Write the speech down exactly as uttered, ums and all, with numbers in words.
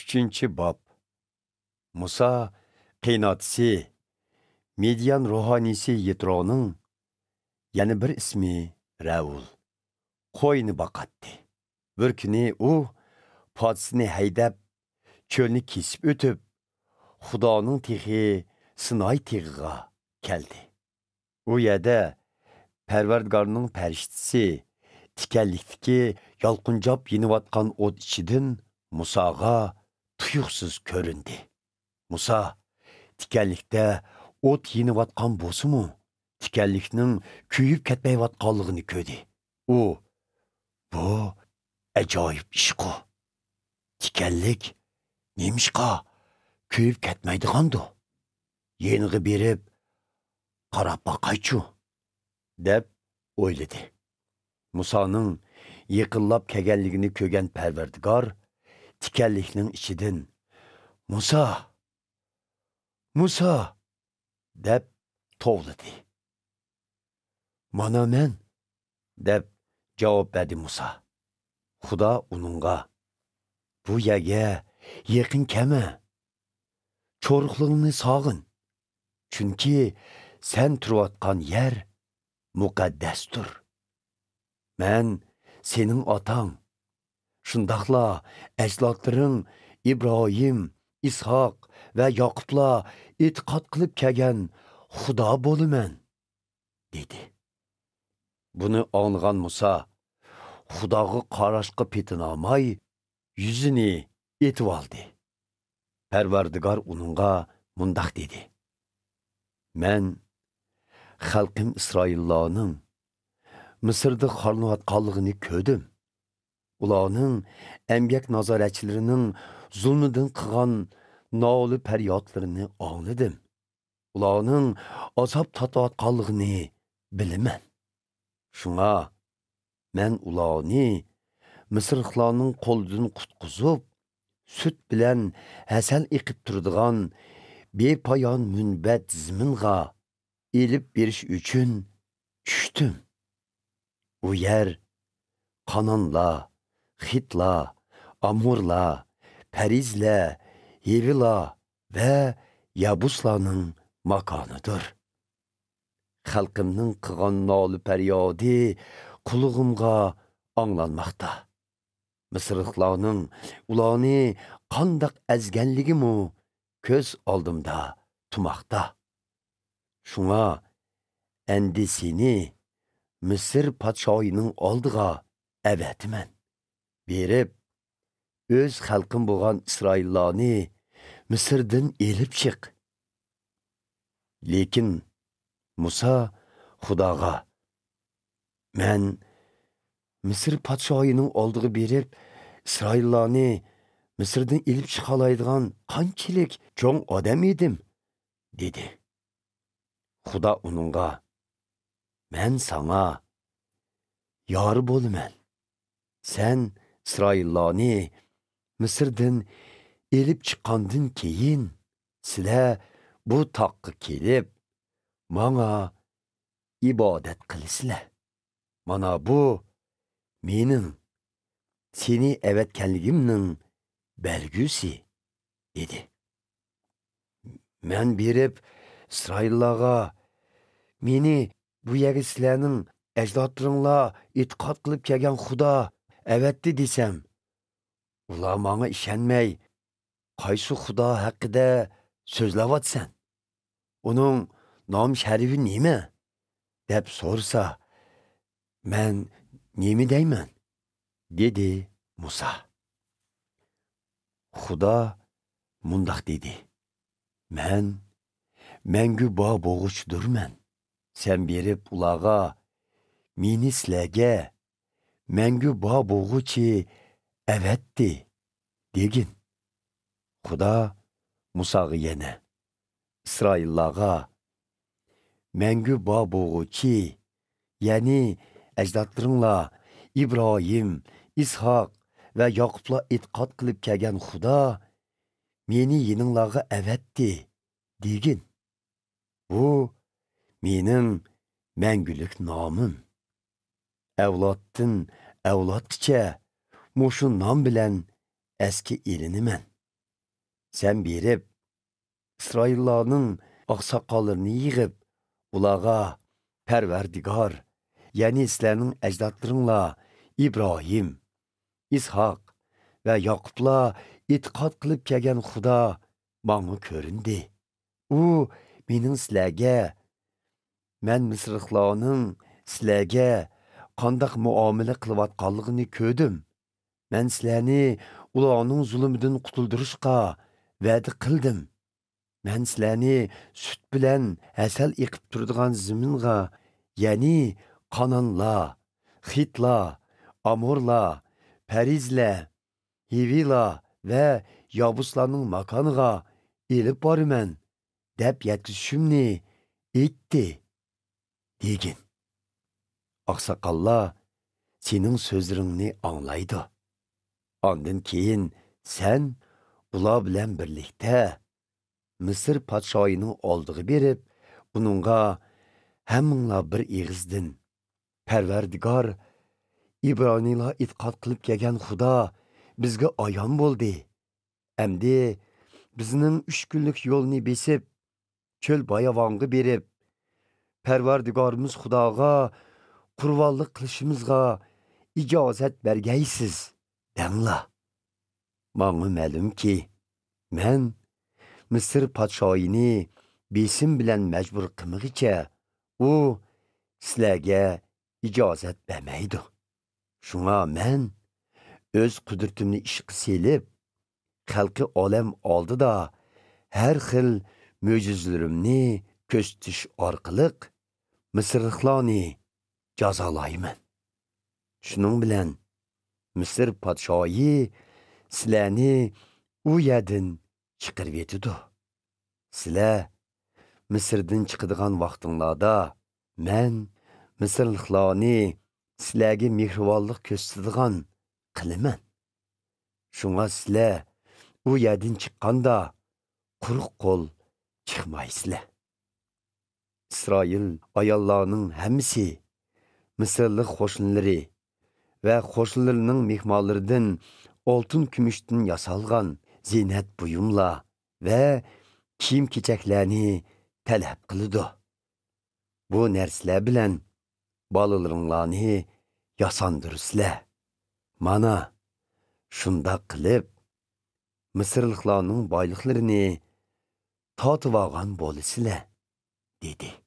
ئۈچىنچى باب. مۇسا قېيىنئاتىسى، مىديان روھانىيسى يىترونىڭ يەنە بىر ئىسمى رەئۇل، قوينى باقاتتى. بىر كۈنى ئۇ پادىسىنى ھەيدەپ، چۆلنى كېسىپ ئۆتۈپ، خۇدانىڭ تېغى سىناي تېغىغا كەلدى. ئۇ يەردە پەرۋەردىگارنىڭ پەرىشتىسى تىكەنلىكتىكى يالقۇنجاپ يېنىۋاتقان ئوت ئىچىدىن مۇساغا تۇيۇقسىز كۆرۈندى. مۇسا تىكەنلىكتە ئوت يېنىۋاتقان بولسىمۇ، تىكەنلىكنىڭ كۆيۈپ كەتمەيۋاتقانلىقىنى كۆردى. ئۇ، «بۇ ئاجايىپ ئىشقۇ! تىكەنلىك نېمىشقا كۆيۈپ كەتمەيدىغاندۇ؟ يېنىغا بېرىپ قاراپ باقايچۇ» دەپ ئويلىدى. مۇسانىڭ يېقىنلاپ كەلگەنلىكىنى كۆرگەن پەرۋەردىگار تىكەنلىكنىڭ ئىچىدىن، «مۇسا! مۇسا!» دەپ توۋلىدى. «مانا مەن!» دەپ جاۋاب بەردى مۇسا. خۇدا ئۇنىڭغا، «بۇ يەرگە يېقىن كەلمە. چورۇقلىرىڭنى ساغىن. چۈنكى سەن تۇرۇۋاتقان يەر مۇقەددەستۇر. مەن سېنىڭ ئاتاڭ، شۇنداقلا ئەجدادلىرىڭ ئىبراھىم، ئىسھاق ۋە ياقۇپلا ئېتىقاد قىلىپ كەلگەن خۇدا بولىمەن» دېدى. بۇنى ئاڭلىغان مۇسا خۇداغا قاراشقا پېتىنالماي، يۈزىنى ئېتىۋالدى. پەرۋەردىگار ئۇنىڭغا مۇنداق دېدى، «مەن خەلقىم ئىسرائىللارنىڭ مىسىردا خارلىنىۋاتقانلىقىنى كۆردۈم. ئۇلارنىڭ ئەمگەك نازارەتچىلىرىنىڭ زۇلمىدىن قىلغان نالە پەريادلىرىنى ئاڭلىدىم. ئۇلارنىڭ ئازاب تارتىۋاتقانلىقىنى بىلىمەن. شۇڭا مەن ئۇلارنى مىسىرلىقلارنىڭ قولىدىن قۇتقۇزۇپ، سۈت بىلەن ھەسەل ئېقىپ تۇرىدىغان بىپايان مۇنبەت زېمىنغا ئېلىپ بېرىش ئۈچۈن چۈشتۈم. ئۇ يەر قانانلار، خىتلار، ئامورلار، پەرىزلەر، ھىۋىلار ۋە يابۇسلارنىڭ ماكانىدۇر. خەلقىمنىڭ قىلغان نالە پەريادى قۇلىقىمغا ئاڭلانماقتا. مىسىرلىقلارنىڭ ئۇلارنى قانداق ئەزگەنلىكىمۇ كۆز ئالدىمدا تۇرماقتا. شۇڭا ئەندى سېنى مىسىر پادىشاھىنىڭ ئالدىغا ئەۋەتىمەن. بېرىپ، ئۆز خەلقىم بولغان ئىسرائىللارنى مىسىردىن ئېلىپ چىق.» لېكىن مۇسا خۇداغا، «مەن مىسىر پادىشاھىنىڭ ئالدىغا بېرىپ، ئىسرائىللارنى مىسىردىن ئېلىپ چىقالايدىغان قانچىلىك چوڭ ئادەم ئىدىم؟» دېدى. خۇدا ئۇنىڭغا، «مەن ساڭا يار بولىمەن. سەن ئىسرائىللارنى مىسىردىن ئېلىپ چىققاندىن كېيىن، سىلەر بۇ تاغقا كېلىپ، ماڭا ئىبادەت قىلىسىلەر. مانا بۇ مېنىڭ سېنى ئەۋەتكەنلىكىمنىڭ بەلگىسى» دېدى. «مەن بېرىپ ئىسرائىللارغا، مېنى بۇ يەرگە سىلەرنىڭ ئەجدادلىرىڭلار ئېتىقاد قىلىپ كەلگەن خۇدا ئەۋەتتى دېسەم، ئۇلار ماڭا ئىشەنمەي، قايسى خۇدا ھەققىدە سۆزلەۋاتىسەن؟ ئۇنىڭ نام شەرىپى نېمە؟» دەپ سورىسا، مەن نېمە دەيمەن؟ دېدى مۇسا. خۇدا مۇنداق دېدى، مەن مەڭگۈ بار بولغۇچىدۇرمەن. سەن بېرىپ ئۇلارغا، مېنى سىلەرگە مەڭگۈ بار بولغۇچى ئەۋەتتى دېگىن. خۇدا مۇساغا يەنە، ئىسرائىللارغا، مەڭگۈ بار بولغۇچى، يەنى ئەجدادلىرىڭلار ئىبراھىم، ئىسھاق ۋە ياقۇپلار ئېتىقاد قىلىپ كەلگەن خۇدا مېنى يېنىڭلارغا ئەۋەتتى دېگىن. بۇ مېنىڭ مەڭگۈلۈك نامىم. ئەۋلادتىن ئەۋلادقىچە مۇشۇ نام بىلەن ئەسكە ئېلىنىمەن. سەن بېرىپ، ئىسرائىللارنىڭ ئاقساقاللىرىنى يىغىپ، ئۇلارغا، پەرۋەردىگار، يەنى سىلەرنىڭ ئەجدادلىرىڭلار ئىبراھىم، ئىسھاق ۋە ياقۇپلار ئېتىقاد قىلىپ كەلگەن خۇدا ماڭا كۆرۈندى. ئۇ مېنىڭ سىلەرگە، مەن مىسىرلىقلارنىڭ سىلەرگە قانداق مۇئامىلە قىلىۋاتقانلىقىنى كۆردۈم. مەن سىلەرنى ئۇلارنىڭ زۇلۇمىدىن قۇتۇلدۇرۇشقا ۋەدە قىلدىم. مەن سىلەرنى سۈت بىلەن ھەسەل ئېقىپ تۇرىدىغان زېمىنغا، يەنى قانانلار، خىتلار، ئامورلار، پەرىزلەر، ھىۋىلار ۋە يابۇسلارنىڭ ماكانىغا ئېلىپ بارىمەن، دەپ يەتكۈزۈشۈمنى ئېيتتى، دېگىن. ئاقساقاللار سېنىڭ سۆزلىرىڭنى ئاڭلايدۇ. ئاندىن كېيىن سەن ئۇلار بىلەن بىرلىكتە مىسىر پادىشاھىنىڭ ئالدىغا بېرىپ، ئۇنىڭغا ھەممىڭلار بىر ئېغىزدىن، پەرۋەردىگار، ئىبرانىيلار ئېتىقاد قىلىپ كەلگەن خۇدا بىزگە ئايان بولدى. ئەمدى بىزنىڭ ئۈچ كۈنلۈك يولنى بېسىپ، چۆل باياۋانغا بېرىپ، پەرۋەردىگارىمىز خۇداغا قۇربانلىق قىلىشىمىزغا ئىجازەت بەرگەيسىز، دەڭلار. ماڭا مەلۇمكى، مەن مىسىر پادىشاھىنى بېسىم بىلەن مەجبۇر قىلمىغىچە، ئۇ سىلەرگە ئىجازەت بەرمەيدۇ. شۇڭا مەن ئۆز قۇدرىتىمنى ئىشقا سېلىپ، خەلقى ئالەم ئالدىدا ھەر خىل مۆجىزىلىرىمنى كۆرسىتىش ئارقىلىق مىسىرلىقلارنى جازالايمەن. شۇنىڭ بىلەن مىسىر پادىشاھى سىلەرنى ئۇ يەردىن چىقىرىۋېتىدۇ. سىلەر مىسىردىن چىقىدىغان ۋاقتىڭلاردا مەن مىسىرلىقلارنى سىلەرگە مېھرىبانلىق كۆرسىتىدىغان قىلىمەن. شۇڭا سىلەر ئۇ يەردىن چىققاندا قۇرۇق قول چىقمايسىلەر. ئىسرائىل ئاياللارنىڭ ھەممىسى مىسىرلىق قوشنىلىرى ۋە قوشنىلىرىنىڭ مېھمانلىرىدىن ئالتۇن كۈمۈشتىن ياسالغان زىننەت بۇيۇملار ۋە كىيىم-كېچەكلەرنى تەلەپ قىلىدۇ. بۇ نەرسىلەر بىلەن بالىلىرىڭلارنى ياساندۇرىسىلەر. مانا، شۇنداق قىلىپ، مىسىرلىقلارنىڭ بايلىقلىرىنى تارتىۋالغان بولىسىلەر، دېدى.